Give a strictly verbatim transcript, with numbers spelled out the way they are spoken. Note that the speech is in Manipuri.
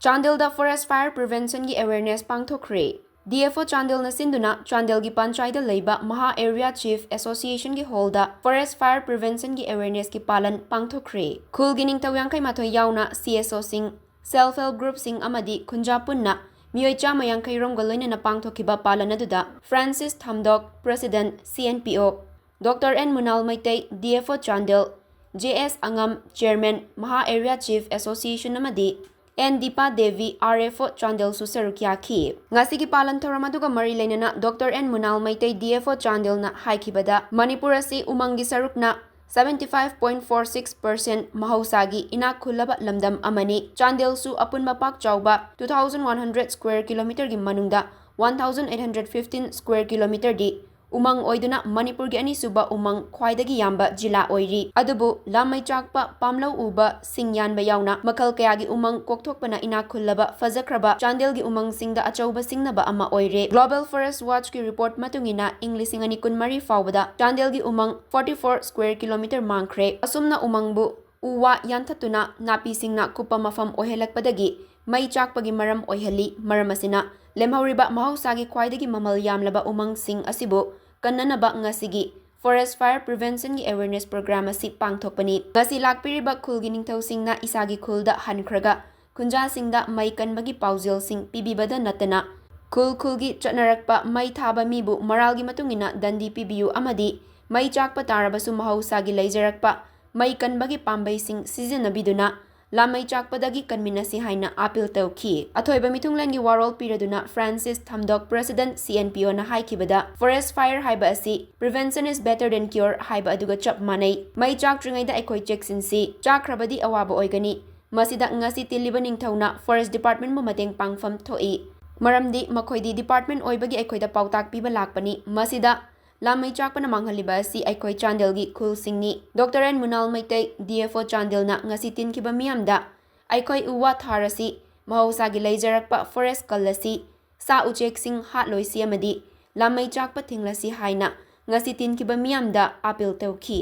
ꯆꯥꯟꯗꯦꯜꯗ Forest Fire Preventionꯒꯤ awareness ꯄꯥꯡꯊꯣꯛꯈ꯭ꯔꯦ꯫ DFO ꯆꯥꯟꯗꯦꯜꯅ ꯁꯤꯟꯗꯨꯅ ꯆꯥꯟꯗꯦꯜꯒꯤ ꯄꯥꯟꯆꯥꯏꯗ ꯂꯩꯕ ꯃꯍꯥ Area Chief Associationꯒꯤ hallꯗ Forest Fire Preventionꯒꯤ awarenessꯀꯤ ꯄꯥꯂꯟ ꯄꯥꯡꯊꯣꯛꯈ꯭ꯔꯦ꯫ ꯈꯨꯜꯒꯤ ꯅꯤꯡꯊꯧ ꯌꯥꯡꯈꯩ ꯃꯥꯊꯣꯏ ꯌꯥꯎꯅ CSOꯁꯤꯡ, Self Help Groupꯁꯤꯡ ꯑꯃꯗꯤ ꯈꯨꯟꯖꯥ ꯄꯨꯟꯅ ꯃꯤꯑꯣꯏ ꯆꯥꯝꯃ ꯌꯥꯡꯈꯩ ꯔꯣꯝꯒ ꯂꯣꯏꯅꯅ ꯄꯥꯡꯊꯣꯛꯈꯤꯕ ꯄꯥꯂꯟ ꯑꯗꯨꯗ Francis ꯊꯥꯝꯗꯣꯛ, President CNPO, Doctor N ꯃꯨꯅꯥꯜ Meitei, DFO Chandel, JS ꯑꯉꯝ, Chairman ꯃꯍꯥ Area Chief Association ꯑꯃꯗꯤ N ꯗꯤꯄꯥ ꯗꯦꯕꯤ, RFO ꯆꯥꯟꯗꯦꯜꯁꯨ ꯁꯔꯨꯛ ꯌꯥꯈꯤ꯫ ꯉꯁꯤꯒꯤ ꯄꯥꯂꯟ ꯊꯧꯔꯝ ꯑꯗꯨꯒ ꯃꯔꯤ ꯂꯩꯅꯅ Doctor N ꯃꯨꯅꯥꯜ Meitei, DFO ꯆꯥꯟꯗꯦꯜꯅ ꯍꯥꯏꯈꯤꯕꯗ, Manipur ꯑꯁꯤ ꯎꯃꯪꯒꯤ ꯁꯔꯨꯛꯅ seventy five point four six percent, ꯃꯍꯧꯁꯥꯒꯤ ꯏꯅꯥꯛ ꯈꯨꯜꯂꯕ ꯂꯝꯗꯝ ꯑꯃꯅꯤ꯫ ꯆꯥꯟꯗꯦꯜꯁꯨ ꯑꯄꯨꯟꯕ ꯄꯥꯛ ꯆꯥꯎꯕ two thousand one hundred square kilometerꯒꯤ ꯃꯅꯨꯡꯗ one thousand eight hundred fifteen square kilometerꯗꯤ ꯎꯃꯪ ꯑꯣꯏꯗꯨꯅ ꯃꯅꯤꯄꯨꯔꯒꯤ ꯑꯅꯤꯁꯨꯕ ꯎꯃꯪ ꯈ꯭ꯋꯥꯏꯗꯒꯤ ꯌꯥꯝꯕ ꯖꯤꯂꯥ ꯑꯣꯏꯔꯤ꯫ ꯑꯗꯨꯕꯨ ꯂꯥꯝꯃꯩ ꯆꯥꯛꯄ, ꯄꯥꯝꯂꯧ ꯎꯕ, ꯁꯤꯡ ꯌꯥꯟꯕ ꯌꯥꯎꯅ ꯃꯈꯜ ꯀꯌꯥꯒꯤ ꯎꯃꯪ ꯀꯣꯛꯊꯣꯛꯄꯅ ꯏꯅꯥꯛ ꯈꯨꯜꯂꯕ, ꯐꯖꯈ꯭ꯔꯕ ꯆꯥꯟꯗꯦꯜꯒꯤ ꯎꯃꯪꯁꯤꯡꯗ ꯑꯆꯧꯕ ꯁꯤꯡꯅꯕ ꯑꯃ ꯑꯣꯏꯔꯦ꯫ Global Forest Watchꯀꯤ report ꯃꯇꯨꯡ ꯏꯟꯅ, ꯏꯪ ꯂꯤꯁꯤꯡ ꯑꯅꯤ ꯀꯨꯟꯃꯔꯤ ꯐꯥꯎꯕꯗ ꯆꯥꯟꯗꯦꯜꯒꯤ ꯎꯃꯪ forty four square kilometer ꯃꯥꯡꯈ꯭ꯔꯦ꯫ ꯑꯁꯨꯝꯅ ꯎꯃꯪꯕꯨ ꯎ ꯋꯥ ꯌꯥꯟꯊꯠꯇꯨꯅ ꯅꯥꯄꯤꯁꯤꯡꯅ ꯀꯨꯞꯄ ꯃꯐꯝ ꯑꯣꯏꯍꯜꯂꯛꯄꯗꯒꯤ ꯃꯩ ꯆꯥꯛꯄꯒꯤ ꯃꯔꯝ ꯑꯣꯏꯍꯜꯂꯤ꯫ ꯃꯔꯝ ꯑꯁꯤꯅ ꯂꯦꯝꯍꯧꯔꯤꯕ ꯃꯍꯧꯁꯥꯒꯤ ꯈ꯭ꯋꯥꯏꯗꯒꯤ ꯃꯃꯜ ꯌꯥꯝꯂꯕ ꯎꯃꯪꯁꯤꯡ ꯑꯁꯤꯕꯨ ꯀꯟꯅꯅꯕ ꯉꯁꯤꯒꯤ Forest Fire Preventionꯒꯤ awareness program ꯑꯁꯤ ꯄꯥꯡꯊꯣꯛꯄꯅꯤ꯫ ꯉꯁꯤ ꯂꯥꯛꯄꯤꯔꯤꯕ ꯈꯨꯜꯒꯤ ꯅꯤꯡꯊꯧꯁꯤꯡꯅ ꯏꯁꯥꯒꯤ ꯈꯨꯜꯗ ꯍꯟꯈ꯭ꯔꯒ ꯈꯨꯟꯖꯥꯁꯤꯡꯗ ꯃꯩ ꯀꯟꯕꯒꯤ ꯄꯥꯎꯖꯦꯜꯁꯤꯡ ꯄꯤꯕꯤꯕꯗ ꯅꯠꯇꯅ, ꯈꯨꯜ ꯈꯨꯜꯒꯤ ꯆꯠꯅꯔꯛꯄ ꯃꯩ ꯊꯥꯕ ꯃꯤꯕꯨ ꯃꯔꯥꯜꯒꯤ ꯃꯇꯨꯡ ꯏꯟꯅ ꯗꯟꯗꯤ ꯄꯤꯕꯤꯌꯨ ꯑꯃꯗꯤ ꯃꯩ ꯆꯥꯛꯄ ꯇꯥꯔꯕꯁꯨ ꯃꯍꯧꯁꯥꯒꯤ ꯂꯩꯖꯔꯛꯄ ꯃꯩ ꯀꯟꯕꯒꯤ ꯄꯥꯝꯕꯩꯁꯤꯡ ꯁꯤꯖꯤꯟꯅꯕꯤꯗꯨꯅ ꯂꯥꯃꯩ ꯆꯥꯛꯄꯗꯒꯤ ꯀꯟꯃꯤꯟꯅꯁꯤ ꯍꯥꯏꯅ appeal ꯇꯧꯈꯤ꯫ ꯑꯊꯣꯏꯕ ꯃꯤꯊꯨꯡꯂꯦꯟꯒꯤ ꯋꯥꯔꯣꯜ ꯄꯤꯔꯗꯨꯅ Francis ꯊꯥꯝꯗꯣꯛ, President CNPOꯅ ꯍꯥꯏꯈꯤꯕꯗ, Forest fire ꯍꯥꯏꯕ ꯑꯁꯤ "Prevention is better than cure" ꯍꯥꯏꯕ ꯑꯗꯨꯒ ꯆꯞ ꯃꯥꯟꯅꯩ꯫ ꯃꯩ ꯆꯥꯛꯇ꯭ꯔꯤꯉꯩꯗ ꯑꯩꯈꯣꯏ ꯆꯦꯛꯁꯤꯟꯁꯤ꯫ ꯆꯥꯛꯈ꯭ꯔꯕꯗꯤ ꯑꯋꯥꯕ ꯑꯣꯏꯒꯅꯤ꯫ ꯃꯁꯤꯗ ꯉꯁꯤ ꯇꯤꯜꯂꯤꯕ ꯅꯤꯡꯊꯧꯅ Forest Departmentꯕꯨ ꯃꯇꯦꯡ ꯄꯥꯡꯐꯝ ꯊꯣꯛꯏ꯫ ꯃꯔꯝꯗꯤ ꯃꯈꯣꯏꯗꯤ department ꯑꯣꯏꯕꯒꯤ ꯑꯩꯈꯣꯏꯗ ꯄꯥꯎꯇꯥꯛ ꯄꯤꯕ ꯂꯥꯛꯄꯅꯤ꯫ ꯃꯁꯤꯗ ꯂꯥꯃꯩ ꯆꯥꯛꯄꯅ ꯃꯥꯡꯍꯜꯂꯤꯕ ꯑꯁꯤ ꯑꯩꯈꯣꯏ ꯆꯥꯟꯗꯦꯜꯒꯤ ꯈꯨꯜꯁꯤꯡꯅꯤ꯫ Doctor N ꯃꯨꯅꯥꯜ ꯃꯩꯇꯩ, DFO ꯆꯥꯟꯗꯦꯜꯅ ꯉꯁꯤ ꯇꯤꯟꯈꯤꯕ ꯃꯤꯌꯥꯝꯗ ꯑꯩꯈꯣꯏ ꯎ ꯋꯥ ꯊꯥꯔꯁꯤ, ꯃꯍꯧꯁꯥꯒꯤ ꯂꯩꯖꯔꯛꯄ forest ꯀꯜꯂꯁꯤ, ꯁꯥ ꯎꯆꯦꯛꯁꯤꯡ ꯍꯥꯠꯂꯣꯏꯁꯤ ꯑꯃꯗꯤ ꯂꯥꯃꯩ ꯆꯥꯛꯄ ꯊꯤꯡꯂꯁꯤ ꯍꯥꯏꯅ ꯉꯁꯤ ꯇꯤꯟꯈꯤꯕ ꯃꯤꯌꯥꯝꯗ appeal ꯇꯧꯈꯤ꯫